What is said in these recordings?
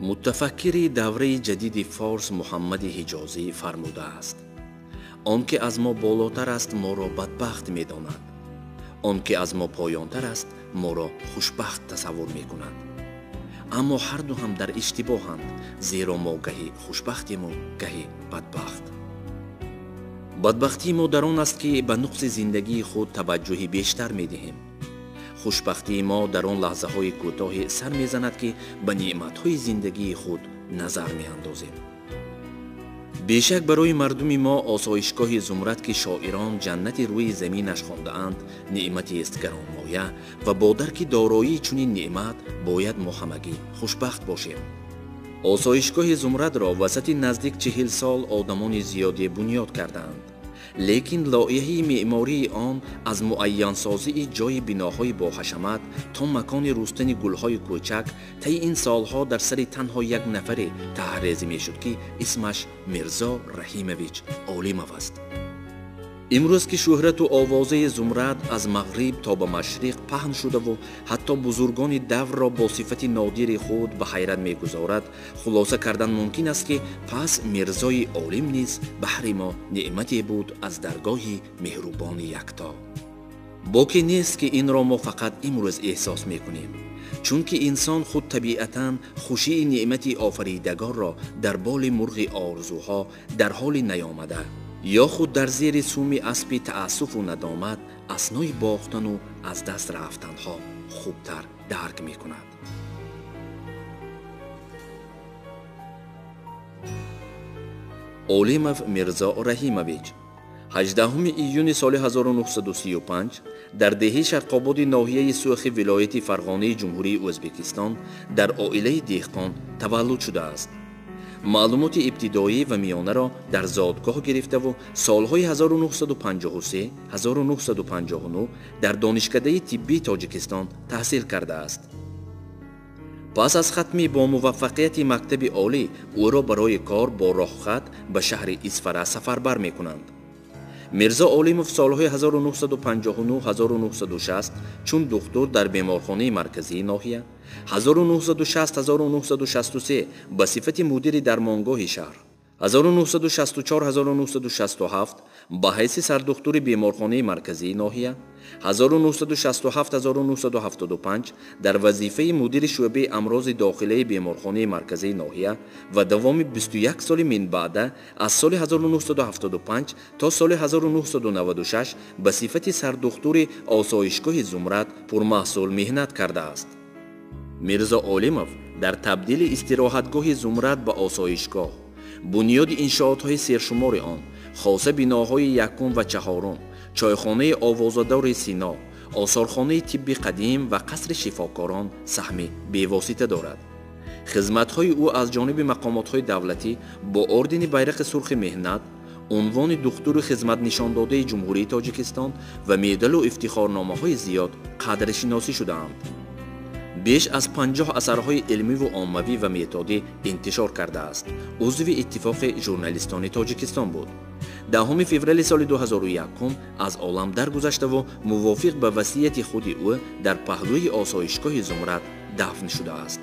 Мутафаккири давраи ҷадиди форс Муҳаммади Ҳиҷозӣ фармудааст: он ки аз мо болотар аст, моро бадбахт медонад, он ки аз мо поёнтар аст, моро хушбахт тасаввур мекунад. Аммо ҳарду ҳам дар иштибоҳанд, зеро мо гаҳи хушбахтиму гаҳи бадбахт. Бадбахтии мо дар он аст, ки ба нуқси зиндагии худ таваҷҷӯҳи бештар медиҳем. Хушбахтии мо дар он лаҳзаҳои кӯтоҳе сар мезанад, ки ба неъматҳои зиндагии худ назар меандозем. Бешак барои мардуми мо осоишгоҳи Зумрад, ки шоирон ҷаннати рӯи заминаш хондаанд, неъматест гаронмоя ва бо дарки дороии чунин неъмат бояд мо ҳамагӣ хушбахт бошем. Осоишгоҳи Зумрадро васати наздик 40 сол одамони зиёде бунёд кардаанд, лекин лоиҳаи меъмории он аз муайянсозии ҷойи биноҳои боҳашамат то макони рӯстани гулҳои кӯчак таи ин солҳо дар сари танҳо як нафаре таҳрезӣ мешуд, ки исмаш Мирзо Раҳимович Олимов аст. Имрӯз ки шӯҳрату овозаи Зумрад аз мағриб то ба машриқ паҳн шудаву ҳатто бузургони даврро бо сифати нодири худ ба ҳайрат мегузорад, хулоса кардан мумкин аст, ки пас Мирзои Олим низ баҳри мо неъмате буд аз даргоҳи меҳрубони якто. Боке нест, ки инро мо фақат имрӯз эҳсос мекунем, чунки инсон худ табиатан хушии неъмати офаридагорро дар боли мурғи орзуҳо дар ҳоли наёмада ё худ дар зери суми аспи таассуфу надомат аснои бохтану аз даст рафтанҳо хубтар дарк мекунад. Олимов Мирзо Раҳимович 18 июни соли 1935 дар деҳаи Шарқободи ноҳияи Сӯхи вилояти Фарғонаи Ҷумҳурии Ӯзбекистон дар оилаи деҳқон таваллуд шудааст. Маълумоти ибтидоӣ ва миёнаро дар зодгоҳ гирифтаву солҳои 1953-1959 дар Донишкадаи тиббии Тоҷикистон таҳсил кардааст. Пас аз хатми бо муваффақияти мактаби олӣ ӯро барои кор бо роҳхат ба шаҳри Исфара сафарбар мекунанд. Мирзо Олимов солҳои 1959-1960 чун духтур дар беморхонаи марказии ноҳия, 1960-1963 ба сифати мудири дармонгоҳи шаҳр, 1964-1967 ба ҳайси сардухтури беморхонаи марказии ноҳия, 1967-1975 дар вазифаи мудири шӯъбаи амрози дохилаи беморхонаи марказии ноҳия ва давоми 21 соли минбаъда аз соли 1975 то соли 1996 ба сифати сардухтури осоишгоҳи Зумрад пурмаҳсул меҳнат кардааст. Мирзо Олимов дар табдили истироҳатгоҳи Зумрад ба осоишгоҳ, бунёди иншоотҳои сершумори он, хоса биноҳои якум ва чаҳорум, чойхонаи овозадори Сино, осорхонаи тибби қадим ва қасри шифокорон саҳми бевосита дорад. Хизматҳои ӯ аз ҷониби мақомотҳои давлатӣ бо ордени Байрақи Сурхи меҳнат, унвони духтури хизматнишондодаи Ҷумҳурии Тоҷикистон ва медалу ифтихорномаҳои зиёд қадршиносӣ шудаанд. Беш аз 50 асарҳои илмиву оммавӣ ва методӣ интишор кардааст. Узви Иттифоқи журналистони Тоҷикистон буд. 10 феврали соли 2001 аз олам даргузаштаву мувофиқ ба васияти худи ӯ дар паҳлӯи осоишгоҳи Зумрад дафн шудааст.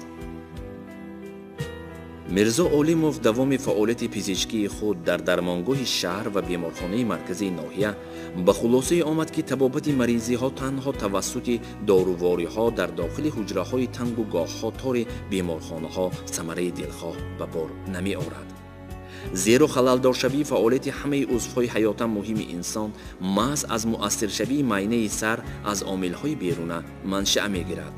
Мирзо Олимов давоми фаъолияти пизишкии худ дар дармонгоҳи шаҳр ва беморхонаи марказии ноҳия ба хулосае омад, ки табобати маризиҳо танҳо тавассути дорувориҳо дар дохили ҳуҷраҳои тангу гоҳҳо тори беморхонаҳо самараи дилхоҳ ба бор намеорад. Зеро халалдоршавии фаъолияти ҳамаи узвҳои ҳаётан муҳими инсон маҳз аз муассиршавии майнаи сар аз омилҳои беруна маншаъ мегирад.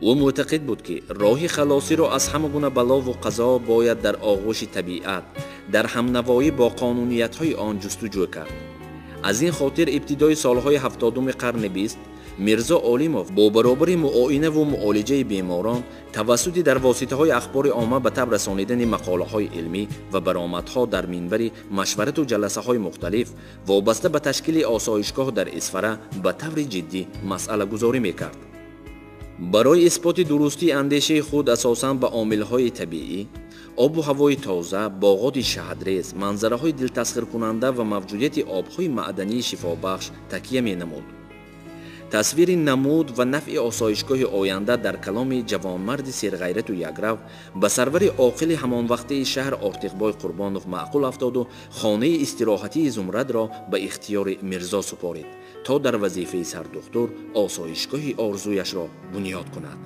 Ӯ мӯътақид буд, ки роҳи халосиро аз ҳама гуна балову қазо бояд дар оғӯши табиат, дар ҳамнавоӣ бо қонуниятҳои он ҷустуҷӯ кард. Аз ин хотир ибтидои солҳои 70-уми қарни 20 Мирзо Олимов бо баробари муоинаву муолиҷаи беморон тавассути дар воситаҳои ахбори омма ба таб расонидани мақолаҳои илмӣ ва баромадҳо дар минбари машварату ҷаласаҳои мухталиф вобаста ба ташкили осоишгоҳ дар Исфара ба таври ҷиддӣ масъалагузорӣ мекард. Барои исботи дурустии андешаи худ асосан ба омилҳои табиӣ, обу ҳавои тоза, боғоти шаҳдрез, манзараҳои дилтасхиркунанда ва мавҷудияти обҳои маъдании шифобахш такя менамуд. Тасвири намуд ва нафъи осоишгоҳи оянда дар каломи ҷавонмарди серғайрату якрав ба сарвари оқили ҳамонвақтии шаҳр Ортиқбой Қурбонов маъқул афтоду хонаи истироҳатии Зумрадро ба ихтиёри Мирзо супорид, то дар вазифаи сардухтур осоишгоҳи орзуяшро бунёд кунад.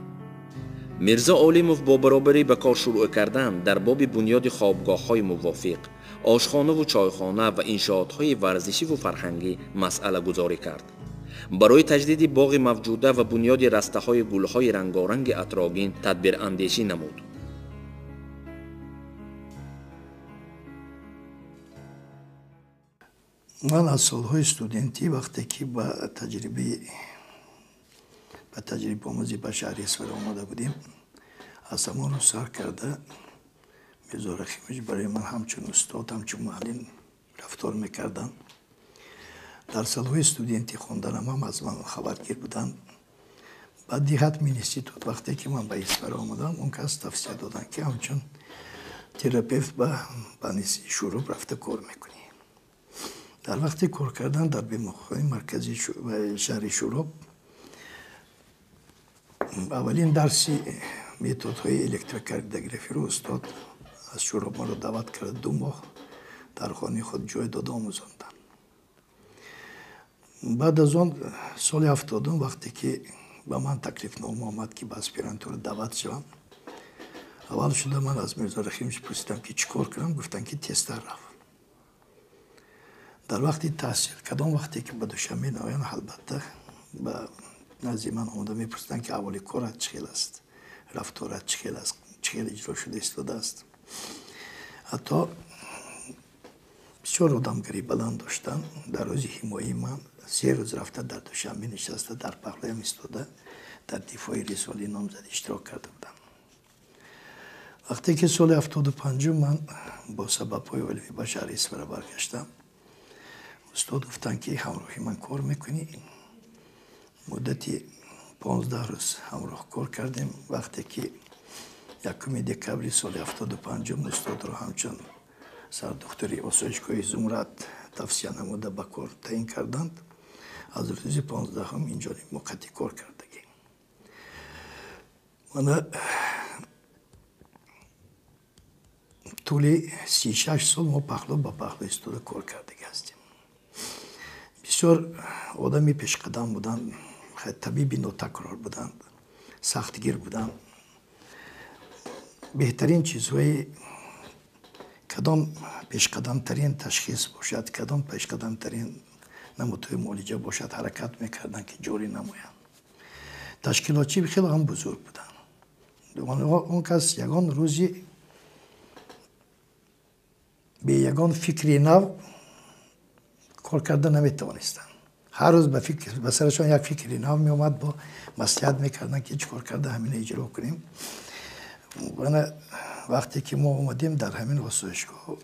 Мирзо Олимов бо баробарӣ ба кор шурӯъ кардан дар боби бунёди хобгоҳҳои мувофиқ, ошхонаву чойхона ва иншоотҳои варзишиву фарҳангӣ масъалагузорӣ кард. Барои таҷдиди боғи мавҷуда ва бунёди растаҳои гулҳои рангоранги атрогин тадбирандешӣ намуд. Ман аз солҳои студентӣ, вақте ки ба таҷрибаомӯзӣ ба шаҳри Исфара омода будем, аз ҳамон рӯз сар карда Мирзо Рахимович барои ман ҳамчун устод, ҳамчун муаллим рафтор мекарданд. Дар солҳои студентӣ хонданам ҳам аз ман хабаргир буданд. Баъди хатми институт, вақте ки ман ба Исфара омадам, он кас тавсия доданд, ки ҳамчун терапевт ба больницаи Шуруб рафта кор мекунӣ. Дар вақти кор кардан дар беморхонаи марказии шаҳри Шуроб аввалин дарси методҳои электрокардиографиро устод аз Шуроб маро даъват карда, 2 моҳ дар хонаи худ ҷой дода омӯзонданд. Баъд аз он соли 70 вақте ки ба ман таклифнома омад, ки ба аспирантура даъват шавам, аввал шуда ман аз Мирзо Рахимович пурсидам, ки чӣ кор кунам, гуфтанд, ки тезтар рав. Дар вақти таҳсил, кадом вақте ки ба Душанбе наоянд, албатта ба назди ман омода мепурсиданд, ки аввали корат чӣ хел аст, рафторат чӣ хел аст, чӣ хел иҷро шуда истодааст. Ҳатто бисёр одамгарии баланд доштанд. Дар рӯзи ҳимояи ман 3 рӯз рафта дар Душанбе нишаста, дар паҳлӯям истода, дар дифои рисолаи номзадӣ иштирок карда будам. Вақте ки соли 75 ман бо сабабҳои олимӣ ба шаҳри Исфара баргаштам, устод гуфтанд, ки ҳамроҳи ман кор мекунӣ. Муддати 15 рӯз ҳамроҳ кор кардем. Вақте ки 1 декабри соли 75 устодро ҳамчун сардухтури осоишгоҳи Зумрад тавсия намуда ба кор таъин карданд, аз рӯзи 15 инҷо муваққатӣ кор кардагӣ. Мана тӯли 36 сол мо паҳлӯ ба паҳлӯ истода кор кардагӣ ҳастем. Бисёр одами пешқадам буданд, табиби нотакрор буданд, сахтгир буданд. Беҳтарин чизҳои кадом пешқадамтарин ташхис бошад, кадом пешқадамтарин намудҳои муолиҷа бошад, ҳаракат мекарданд, ки ҷорӣ намоянд. Ташкилотчӣ хеле ҳам бузург буданд. Он кас ягон рӯзи бе ягон фикри нав кор карда наметавонистанд. Ҳар рӯз ба сарашон як фикри нав меомад, бо маслиҳат мекарданд, ки чӣ кор карда ҳамина иҷро кунем. Вақте ки мо омадем дар ҳамин осоишгоҳ,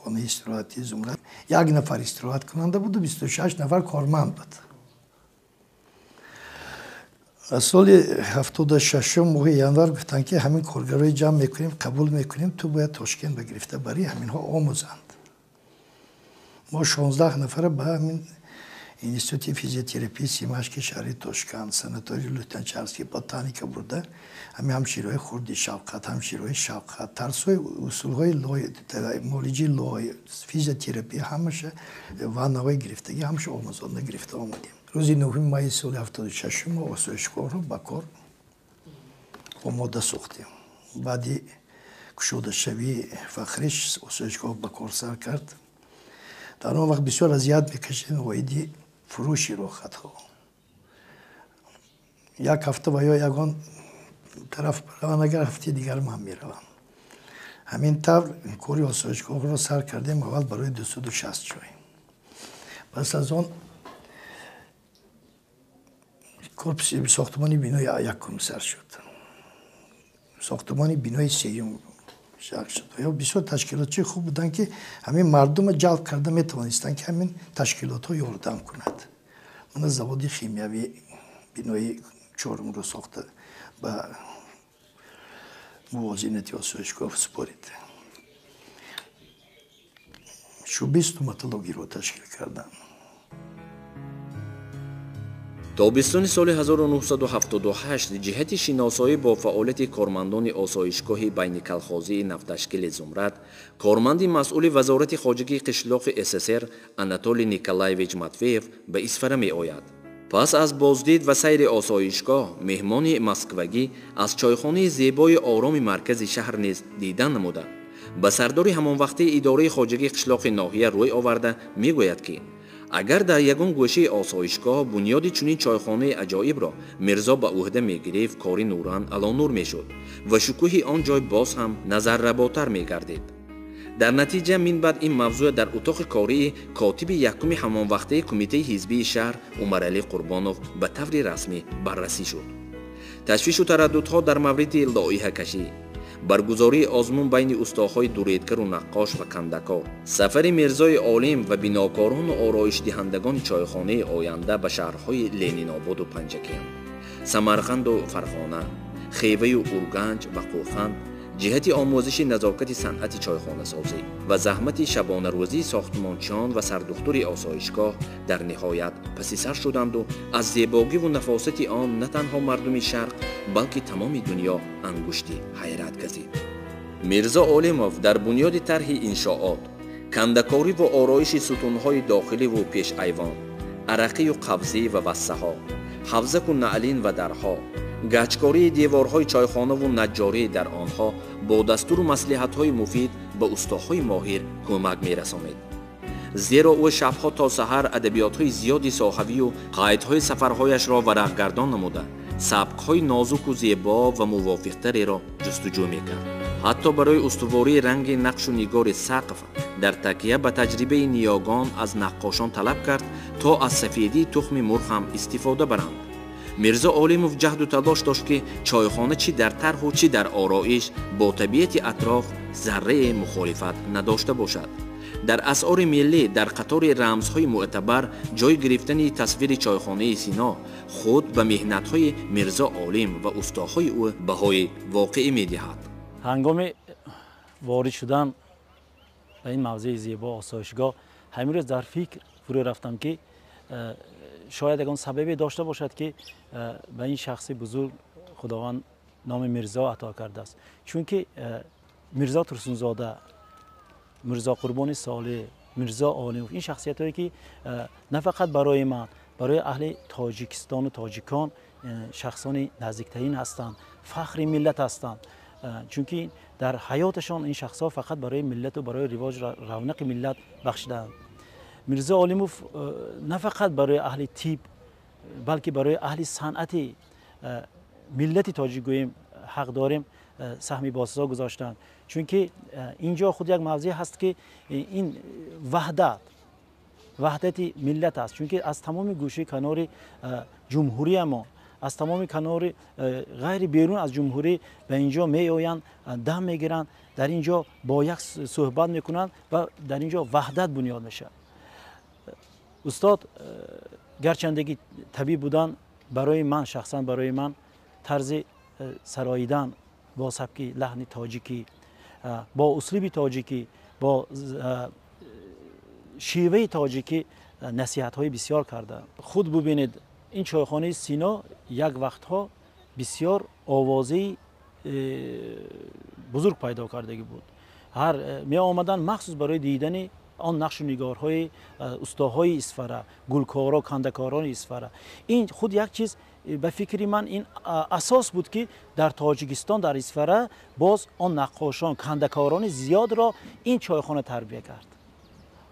хонаи истироҳатии Зумрад, 1 нафар истироҳаткунанда буду 26 нафар корманд буд. Аз соли 76 моҳи январ гуфтанд, ки ҳамин коргарои ҷамъ мекунем, қабул мекунем, ту бояд Тошкент ба гирифта барӣ, ҳаминҳо омӯзанд. Мо 16 нафара ба ҳамин Институти физиотерапии Симашки шаҳри Тошканд, санатории Лутянчарский, ботаника бурда, ҳамин ҳамшираҳои хурди шавқат, ҳамшираҳои шавқат, тарсҳои усулҳои муолиҷаи лой, физиотерапия, ҳамаша ваннаҳои гирифтагӣ, ҳамаша омӯзонда гирифта омадем. Рӯзи 9 майи соли 76 мо осоишгоҳро ба кор омода сохтем. Баъди кушодашавии фахриш осоишгоҳ ба кор сар кард. Дар он вақт бисёр азият мекашидем оиди фурӯши роҳхатҳо. Як ҳафта ва ё ягон тараф бараванд, агар ҳафтаи дигар ман меравам. Ҳамин тавр кори осоишгоҳро сар кардем, аввал барои 260 ҷой. Пас аз он корпуси сохтмони бинои якум сар шуд. Сохтмони бинои сеюм сар шуд. Ё бисёр ташкилотчии хуб буданд, ки ҳамин мардумро ҷалб карда метавонистанд, ки ҳамин ташкилотҳо ёрдам кунад. Мана заводи химиявӣ бинои чорумро сохта ба мувозинати осоишгоҳ супорид. Шӯъбаи стоматологиро ташкил карданд. Тобистони соли 1978 ҷиҳати шиносоӣ бо фаъолияти кормандони осоишгоҳи байникалхозии нафташкили Зумрад, корманди масъули Вазорати хоҷагии қишлоқи СССР Анатолий Николаевич Матвеев ба Исфара меояд. Пас аз боздид ва сайри осоишгоҳ, меҳмони москвагӣ аз чойхонаи зебои ороми маркази шаҳр низ дидан намуда, ба сардори ҳамонвақтии идораи хоҷагии қишлоқи ноҳия рӯй оварда мегӯяд, ки агар дар ягон гӯшаи осоишгоҳ бунёди чунин чойхонаи аҷоибро Мирзо ба ӯҳда мегирифт, кори нуран алонур мешуд ва шукӯҳи он ҷой боз ҳам назарработар мегардид. Дар натиҷа минбаъд ин мавзӯъ дар утоқи кории котиби якуми ҳамонвақтаи кумитаи ҳизбии шаҳр Умаралӣ Қурбонов ба таври расмӣ баррасӣ шуд. Ташвишу тараддудҳо дар мавриди лоиҳакашӣ, баргузории озмун байни устоҳои дуредгару наққош ва кандакор, сафари Мирзои Олим ва бинокорону ороишдиҳандагони чойхонаи оянда ба шаҳрҳои Ленинободу Панҷакент, Самарқанду Фарғона, Хеваю Урганҷ ва Қӯқанд ҷиҳати омӯзиши назокати санъати чойхонасозӣ ва заҳмати шабонарӯзии сохтмончиён ва сардухтури осоишгоҳ дар ниҳоят паси сар шуданду аз зебогиву нафосати он на танҳо мардуми шарқ, балки тамоми дунё ангушти ҳайрат газид. Мирзо Олимов дар бунёди тарҳи иншоот, кандакориву ороиши сутунҳои дохиливу пешайвон, арақию қавзӣ ва вассаҳо, ҳавзаку наълин ва дарҳо, гачкории деворҳои чойхонаву наҷҷорӣ дар онҳо бо дастуру маслиҳатҳои муфид ба устоҳои моҳир кӯмак мерасонид. Зеро ӯ шабҳо то саҳар адабиётҳои зиёди соҳавию қайдҳои сафарҳояшро варақгардон намуда, сабкҳои нозуку зебо ва мувофиқтареро ҷустуҷӯ мекард. Ҳатто барои устувории ранги нақшу нигори сақф дар такя ба таҷрибаи ниёгон аз наққошон талаб кард, то аз сафедии тухми мурғ ҳам истифода баранд. Мирзо Олимов ҷаҳду талош дошт, ки чойхона чӣ дар тарҳу чӣ дар ороиш бо табиати атроф заррае мухолифат надошта бошад. Дар асъори миллӣ дар қатори рамзҳои мӯътабар ҷой гирифтани тасвири чойхонаи Сино худ ба меҳнатҳои Мирзо Олим ва устоҳои ӯ баҳои воқеӣ медиҳад. Ҳангоми ворид шудан ба ин мавзеи зебо осоишгоҳ ҳамин рӯз дар фикр фурӯ рафтам, ки шояд ягон сабабе дошта бошад, ки ба ин шахси бузург Худованд номи Мирзо ато кардааст. Чунки Мирзо Турсунзода, Мирзо Қурбони Солеҳ, Мирзо Олимов ин шахсиятҳое, ки на фақат барои ман, барои аҳли Тоҷикистону тоҷикон шахсони наздиктарин ҳастанд, фахри миллат ҳастанд. Чунки дар ҳаёташон ин шахсҳо фақат барои миллату барои ривоҷ равнақи миллат бахшидаанд. Мирзо Олимов на фақат барои аҳли тиб, балки барои аҳли санъати миллати тоҷик гӯем ҳақ дорем, саҳми босазо гузоштанд. Чунки ин ҷо худ як мавзеъ ҳаст, ки ин ваҳдат, ваҳдати миллат аст. Чунки аз тамоми гӯшаи канори ҷумҳуриямон, аз тамоми канори ғайри берун аз ҷумҳурӣ ба ин ҷо меоянд, дам мегиранд, дар ин ҷо бо як суҳбат мекунанд ва дар ин ҷо ваҳдат бунёд мешавад. Устод гарчанде ки табиб буданд, барои ман, шахсан барои ман тарзи сароидан бо сабки лаҳни тоҷикӣ, бо услуби тоҷикӣ, бо шеваи тоҷикӣ насиҳатҳои бисёр кардаанд. Худ бубинед, ин чойхонаи Сино як вақтҳо бисёр овозаи бузург пайдо кардагӣ буд. Ҳар меомаданд махсус барои дидани он нақшу нигорҳои устоҳои Исфара, гулкоро, кандакорони Исфара. Ин худ як чиз, ба фикри ман, ин асос буд, ки дар Тоҷикистон, дар Исфара боз он наққошон, кандакорони зиёдро ин чойхона тарбия кард.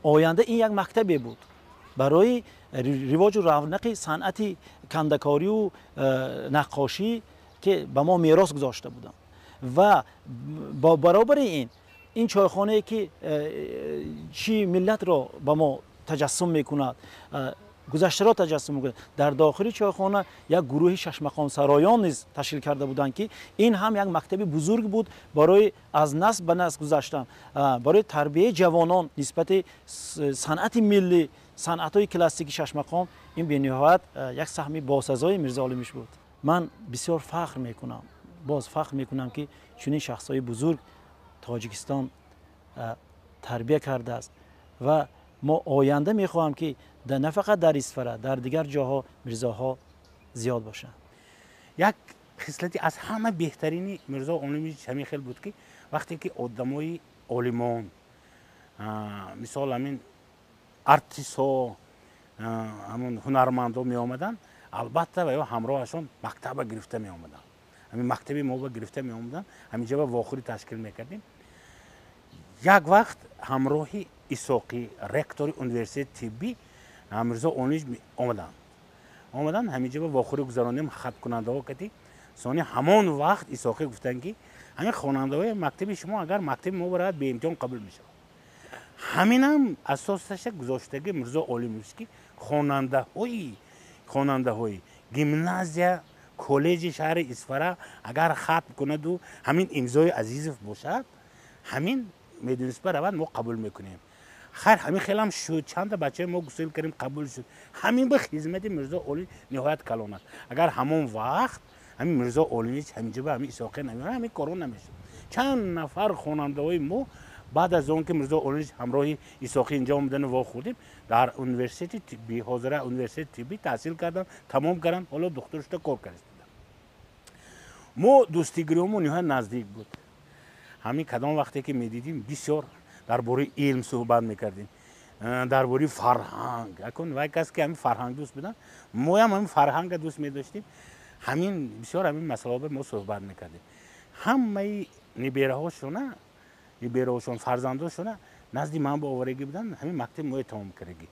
Оянда ин як мактабе буд барои ривоҷу равнақи санъати кандакорию наққошӣ, ки ба мо мерос гузошта буданд. Ва бо баробари ин чойхонае, ки чӣ миллатро ба мо таҷассум мекунад, гузаштаро таҷассум мекунад, дар дохили чойхона як гурӯҳи шашмақомсароён низ ташкил карда буданд, ки ин ҳам як мактаби бузург буд барои аз насл ба насл гузаштан, барои тарбияи ҷавонон нисбати санъати миллӣ, санъатҳои классикии шашмақом. Ин бениҳоят як саҳми босазои Мирзо Олимиш буд. Ман бисёр фахр мекунам, боз фахр мекунам, ки чунин шахсҳои бузург Тоҷикистон тарбия кардааст ва мо оянда мехоҳам, ки на фақат дар Исфара, дар дигар ҷоҳо мирзоҳо Зиёд бошанд. Як хислати аз ҳама беҳтарини Мирзо Олимович ҳамин хел буд, ки вақте ки одамои олимон, мисол, ҳамин артистҳо, ҳамун ҳунармандо меомаданд, албатта ва ё ҳамроҳашон мактаба гирифта меомаданд, ҳамин мактаби моба гирифта меомаданд. Ҳаминҷа ба вохӯрӣ ташкил мекардем. Як вақт ҳамроҳи Исоқӣ, ректори университети тиббӣ, Мирзо Олимович омаданд. Ҳаминҷа ба вохӯрӣ гузаронем хаткунандаҳо кати. Сони ҳамон вақт Исоқӣ гуфтанд, ки ҳамин хонандаҳои мактаби шумо агар мактаби мо барад, беимтиҳон қабул мешавад. Ҳаминам асосаша гузоштаги Мирзо Олимович, ки хонандаҳои гимназия, коллеҷи шаҳри Исфара агар хатм кунаду ҳамин имзои Азизов бошад, ҳамин мединститут равад, мо қабул мекунем. Хайр, ҳамин хелам шуд. Чанда бачаи мо гусел кардем, қабул шуд. Ҳамин ба хизмати Мирзо Олим ниҳоят калон аст. Агар ҳамон вақт ҳамин Мирзо Олимович ҳаминҷа ба ҳамин Исоқӣ намеомад, ҳамин коро намешуд. Чанд нафар хонандаҳои мо баъд аз он ки Мирзо Олимович ҳамроҳи Исоқӣ инҷо омадану вохӯрдем, дар университети тиббӣ, ҳозира университети тиббӣ таҳсил карданд, тамом карданд, ҳоло духтур шуда кор карданд. Мо дӯстигириҳомо ниҳоят наздик буд. Ҳамин кадом вақте ки медидим, бисёр дар бораи илм суҳбат мекардем, дар бораи фарҳанг. Акун вай кас ки ҳамин фарҳангдӯст буданд, моям ҳамин фарҳанга дӯст медоштем. Ҳамин бисёр ҳамин масъалаҳо мо суҳбат мекардем. Ҳамаи нибераҳошон, фарзандошона назди ман ба оварагӣ буданд, ҳамин мактаби моя тамом кардагӣ.